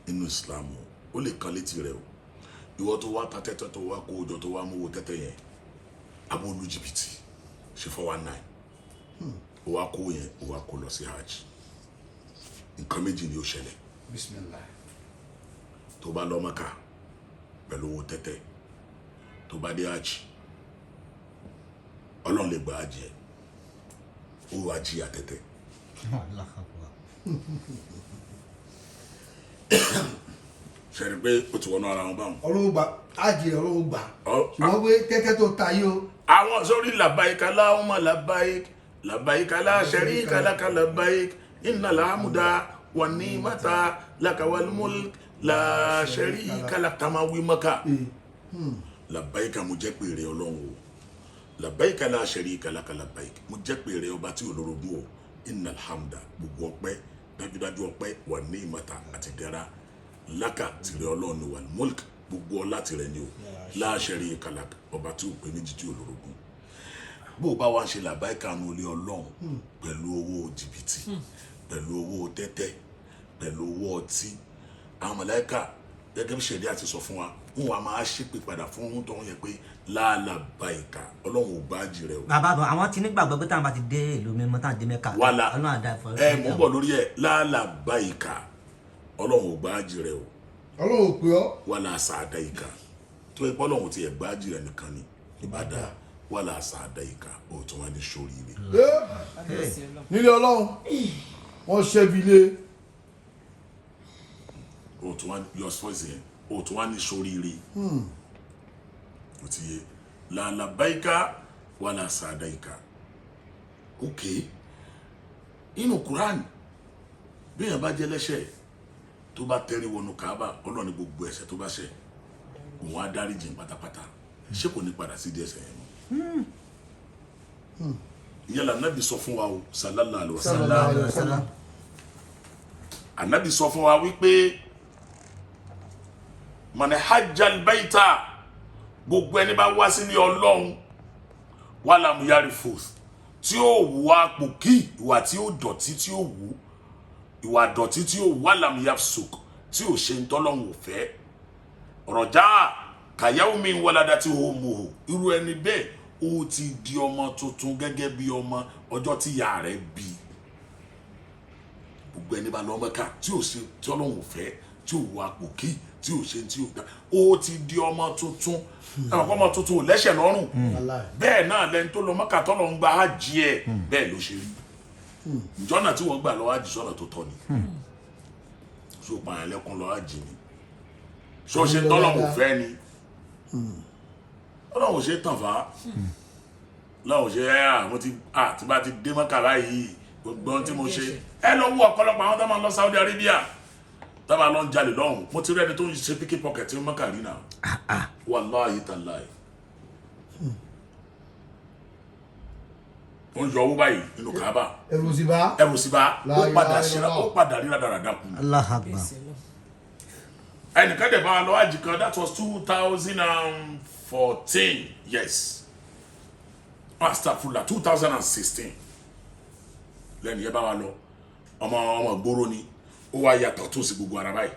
Nínú Islam o, ó lè kan létí rẹ o. Ìwọ tó wá ta tẹ́tẹ́, tó wá kó o jọ, tó wá mówó tẹ́tẹ́ yẹn, abó lu jìbìtì, ṣe 419, ó wá kó yẹn, ó wá kó lọ sí hajj, nǹkan méjì ni ó ṣẹlẹ̀. Bismillah. Tó bá lọ Mẹ́kà pẹ̀lú owó tẹ́tẹ́, tó bá dé hajj, Ọlọ́run lè gba hajj ẹ̀, ó wá jìyà tẹ́tẹ́. Allahu Akbar. Ṣe rí i pé ó ti wọnú ara wọn báwọn? Ọlọ́run gbà ájì rẹ̀, Ọlọ́run gbà, ṣùgbọ́n pé tẹ́tẹ́ tó ta yìí o. Àwọn sórí labbaik Allahumma labbaik, labbaik la sharika laka labbaik, innal hamda wan ni'mata laka wal mulk la sharika lak, tá máa wí Mẹ́kà. Labbaik, mo jẹ́ pé rẹ Ọlọ́run o. Labbaik la sharika laka labbaik, mo jẹ́ pé rẹ ọba tí olórogún o. Innal hamda, gbogbo ọpẹ́, dájúdájú ọpẹ́, wan ni'mata, àti dẹ́ra, laka, tìrẹ Ọlọ́run ni, wal mulk, gbogbo ọlá tìrẹ ni o, la sharika lak, ọba tí ò pé méjì, tí olórogún. Bó o bá wá ń ṣe làbáìka nu ilé Ọlọ́run pẹ̀lú owó jìbìtì, pẹ̀lú owó tẹ́tẹ́, pẹ̀lú owó ọtí, àwọn màláíkà, gẹ́gẹ́ bí ṣẹ̀ríà ti sọ fún wa, wọn wà máa ṣépè padà fún ohun tó ń yẹ pé láàlàbáìka, Ọlọ́run ò gbáàjì rẹ o. Bàbá bọ̀, àwọn tí nígbàgbọ́ pé táwọn bá ti dé ìlú mímọ́, táwọn dé Mẹ́kà, Wàhálà. Ọlọ́run àdá ìfọ̀. Ẹ mò ń bọ̀ lórí ẹ̀. Láàlàbáìka, Ọlọ́run ò gbáàjì rẹ o. Ọlọ́run ò pè ọ́. Wàhálà sàdáìka, tó ẹ pọ́ Ọlọ́run ti ẹ̀ gbáàjì rẹ nìkan ni ìbàdà. Wàhálà sàdáìka, ó tún wá ní sóríire. Nílé Ọlọ́run wọ́n ṣẹ́bi lé. O tún wá yọ voice yẹn, o tún wá ní sóríire. O ti yé làlàbáìka wàlà sàdáìka. Ok, inú Quran, bí èèyàn bá jẹ́ lẹ́ṣẹ̀, tó bá tẹ́rí wọnú Kaaba, Ọlọ́run ní gbogbo ẹ̀ṣẹ̀ tó bá ṣẹ̀, òun á dáríjì pátápátá. Ṣé kò ní padà sí díẹ̀ ẹ̀ṣẹ̀ yẹn mọ́? Ìyẹn l'Ànábì sọ fún wa o, sallallahu alaihi wasallam. Sallallahu alaihi wasallam. Ànábì sọ fún wa wípé man hajjal baita, gbogbo ẹni bá wá sílé Ọlọ́run, walam yarfuth, tí ó wù àpò kí ìwà tí ó dọ̀tí, tí ó wù ìwà dọ̀tí, tí ó wù, walam yafsuk, tí ò ṣe ń tọ́lọ́hun ò fẹ́, raja kayawmi waladati ummuhu, irú ẹni bẹ́ẹ̀, ó ti di ọmọ tuntun gẹ́gẹ́ bí ọmọ ọjọ́ tí ìyá rẹ̀ bí. Gbogbo ẹni bá lọ Mẹ́kà, tí ò ṣe tí Ọlọ́run ò fẹ́, tí ò wọ àpò kí, tí ò ṣe tí ò dá, ó ti di ọmọ tuntun. Ẹ mọ̀ pé ọmọ tuntun ò lẹ́ṣẹ̀ lọ́rùn. Wàláì. Bẹ́ẹ̀ náà lẹni tó lọ Mẹ́kà, tọ́lọ́ ń gba hajj ẹ̀, bẹ́ẹ̀ ló ṣe rí. Ìjọ́nà tí wọ́n gbà lọ hajj sọ́nà tó tọ́ ni? So pààyàn lẹ́kún lọ hajj ni? So ṣe tọ́lọ́run ò fẹ́ ni? Ọlọ́run ò ṣe tàn fà á lọ́wọ́ ṣe ẹ́ àwọn tí tí bá ti dé Mẹ́kà báyìí, gbogbo ohun tí mo ṣe. Ẹ lọ wú ọ̀pọ̀lọpọ̀ àwọn tó máa ń lọ Saudi Arabia, tó máa lọ ń jalè lọ́hùn. Mo ti rí ẹni tó ń ṣe pickpocket ní Mẹ́kà rí náà, wàláhì tàláhì. Ó ń yọ owó báyìí nínú Kaaba. Ẹrù sì bá. Ẹrù sì bá. La Ó padà ilaha ṣe illallah. ó padà rí rádaràdà kù. Allahu Akbar. Ẹnìkan dẹ̀ bá wa lọ hajj kan, that was 2014, yes, astafula, 2016. Lẹ́nu yẹn bá wa lọ, ọmọ ọmọ gbóró ni, ó wá yàtọ̀ tó sí gbogbo ara báyìí.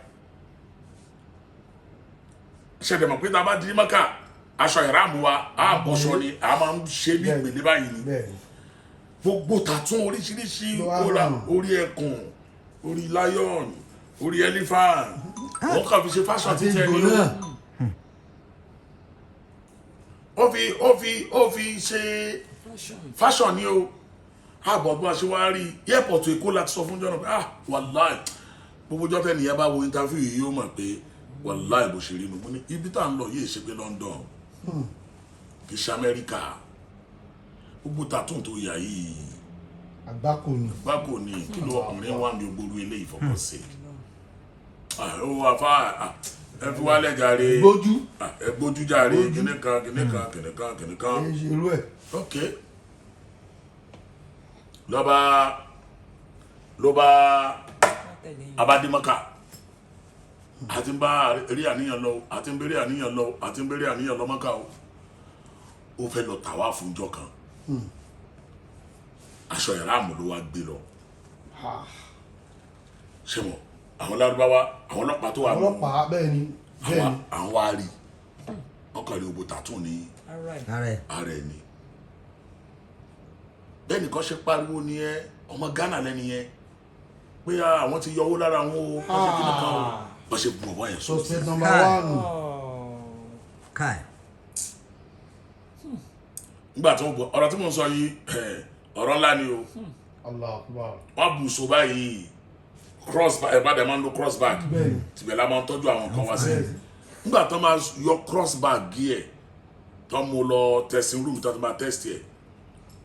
Ṣẹ̀dẹ̀ mọ̀ pé tá a bá di Mẹ́kà, aṣọ ìráàmù wa á bọ́ṣọ ni, a máa ń ṣe bí ìpele báyìí ni. Gbogbo tàtún oríṣiríṣi. Ló wá Ó ra hàn. orí ẹkùn, orí lion, orí elephant, wọ́n kàn fi ṣe fashion Àti títẹ ìgò ní o. náà. Ó fi ṣe fashion ni o. Àbọ̀ bí wọ́n ṣe wá rí airport Èkó láti sọ fún jọ́nà pé, ah, wàláì, gbogbo ọjọ́ tẹ́nìyẹn bá wo interview yìí, yóò mọ̀ pé wàláì, bó ṣe rí nu. Mo ní ibi tá à ń lọ yìí ṣe pé London, kì í ṣe Amẹ́ríkà. Gbogbo tattoo tó yà yìí, Àgbákò ni. Báko ni. Kí ló ọkùnrin wà ní gbogbo eléyìí fọkàn sí? Ó wà fà, ẹ fi wálẹ̀ jàre. Gbójú. Ah, ẹ gbójú jàre. Kìnìún kan, kìnìún kan, kìnìún kan, kìnìún kan. Èyí ṣe irú ẹ̀. Ok, lọ́ba ló bá abadimaka àti ń bá eré àníyàn lọ, àti ń bèrè àníyàn lọ, àti ń bèrè àníyàn lọ Mọ́kà o. Ó fẹ́ lọ tàwa fún jọ kan, aṣọ ìráàmù ló wá gbé lọ. Ṣé mo àwọn Lárúbáwá Àwọn ọlọ́pàá tó wà mú Ọlọ́pàá, bẹ́ẹ̀ ni, bẹ́ẹ̀ àwọn ni. Àwọn wá rí, wọ́n kàn rí gbogbo tattoo ní Ara ẹ̀. Ara ẹ̀ ni. Bẹ́ẹ̀ nìkan ṣe pariwo ni ẹ ọmọ Ghana lẹ́ni yẹn pé àwọn ti yọ owó lára àwọn o, wọ́n ṣe kíni kan o, wọ́n ṣe bu ọ̀bọ yẹn sọ. Suspect number Kai. one. Káì. Nígbà tí wọ́n bu ọ̀rọ̀ tí mò ń sọ yìí, ọ̀rọ̀ ńlá ni o. Allah akbar. Wọ́n bu so báyìí, cross bag, ẹ̀ bá dẹ̀ máa ń lo cross bag. Bẹ́ẹ̀ni. Tìbẹ̀ la máa ń tọ́jú àwọn nǹkan wá sí. Nígbà tó máa yọ cross bag ẹ̀, tó mú lọ testing room, tó ti máa test ẹ̀,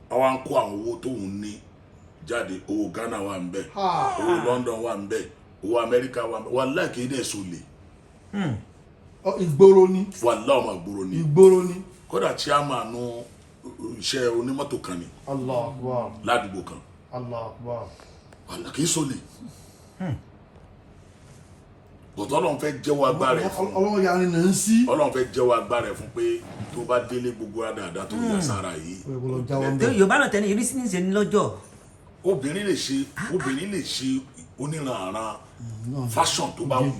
wọ́n wá ń kó àwọn owó tóun ní jáde. Owó Ghana wà ń bẹ̀, owó London wà ń bẹ̀, owó Amẹ́ríkà wà ń bẹ̀. Wàláhì, kì í dẹ̀ so lè. Ọ, ìgboro ni. Wàláhì, ọmọ ìgboro ni. Ìgboro ni. Kódà chairman iṣẹ́ onímọ́tò kan ni Allah akbar. ládùúgbò kan. Allah akbar. Wàláhì, kì í so lè bọ̀tọ̀. Ọlọ́run fẹ́ jẹ́wọ́ agbára ẹ̀ fún. Ọlọ́run ya ni nà ń sí. Ọlọ́run fẹ́ jẹ́wọ́ agbára ẹ̀ fún pé tó bá délé, gbogbo àdáadáa tó yà sára yìí. Ó yẹ kó lọ jáwọ́ ń Torí bẹ̀. Yorùbá náà tẹ́ni ìrísí ní ìṣe ní lọ́jọ́. Obìnrin lè ṣe oníranran fashion tó bá wù.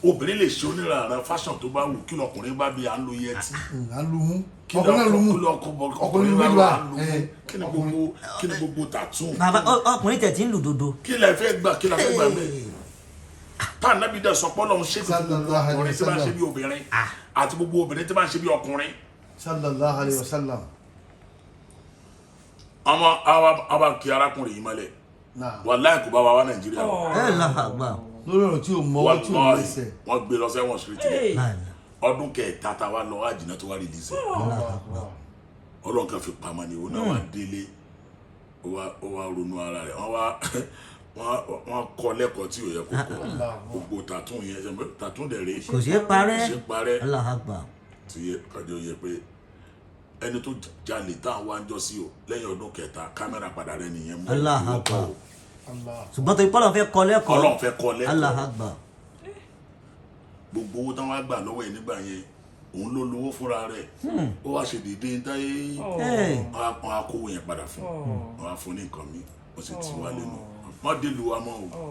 Obìnrin lè ṣe oníranran fashion tó bá wù. Kí lọkùnrin bá bí à ń lo yẹtí? À ń lu mú. Kí Ọkùnrin náà lu mú. kí Ọkùnrin ọkùnrin bá lu wà à. ń lu mú? Kí ni gbogbo tattoo? Bàbá ọkùnrin tẹ̀ tí ń lù dodo. Kí lẹ fẹ́ gbà? Kí lẹ fẹ́ gbà bẹ́ẹ̀ tá ànábì dẹ̀ sọ pé Ọlọ́run ṣe fún gbogbo Sallallahu alaihi ọkùnrin tí bá ń ṣe wasallam. bí obìnrin àti gbogbo obìnrin tí bá ń ṣe bí ọkùnrin. Sallallahu alayhi wa sallam. Ọmọ àwa kí arákùnrin yìí mọ́lẹ̀. Náà. Wàláhì, kò bá wa wá Nàìjíríà o. Ẹ lọ́hàgbà. Lórí ọ̀rọ̀ tí ò mọ́wọ́ tí ò Wàláhì, mẹsẹ̀. wọ́n gbé lọ sẹ́wọ̀n street Hey. ọdún kẹta tá a wá lọ àjìnà tó wá release ẹ̀. Ọlọ́run kan fi pamọ́ ni. Òun náà wá délé, ó wá ronú ara rẹ̀. Wọ́n wá wọ́n kọ́ lẹ́kọ̀ọ́ tí ò yẹ kó kọ́. Gbogbo tattoo yẹn ṣe tattoo dẹ̀ rèé. Kò ṣeé parẹ́. Kò ṣeé parẹ́. Allahu Akbar. Tí yẹ kájọ yẹ pé ẹni tó jalè tá à ń wá ń jọ sí o, lẹ́yìn ọdún kẹta, kámẹ́rà padà rẹ nìyẹn mú. Allahu Akbar. Allah. Ṣùgbọ́n tó ipá fẹ́ kọ́ lẹ́kọ̀ọ́. Ọlọ́run fẹ́ kọ́ lẹ́kọ̀ọ́. Allahu Akbar. Gbogbo owó táwọn á gbà lọ́wọ́ ẹ̀ nígbà yẹn, òun ló lówó fúnra rẹ̀. Ó wá ṣe déédéé ń táyé. Hey. Wọn á kówó yẹn padà fún wọn, á fún ní nǹkan mi, wọ́n sì ti wá lẹ́nu wọ́n dé lu wa mọ́ o.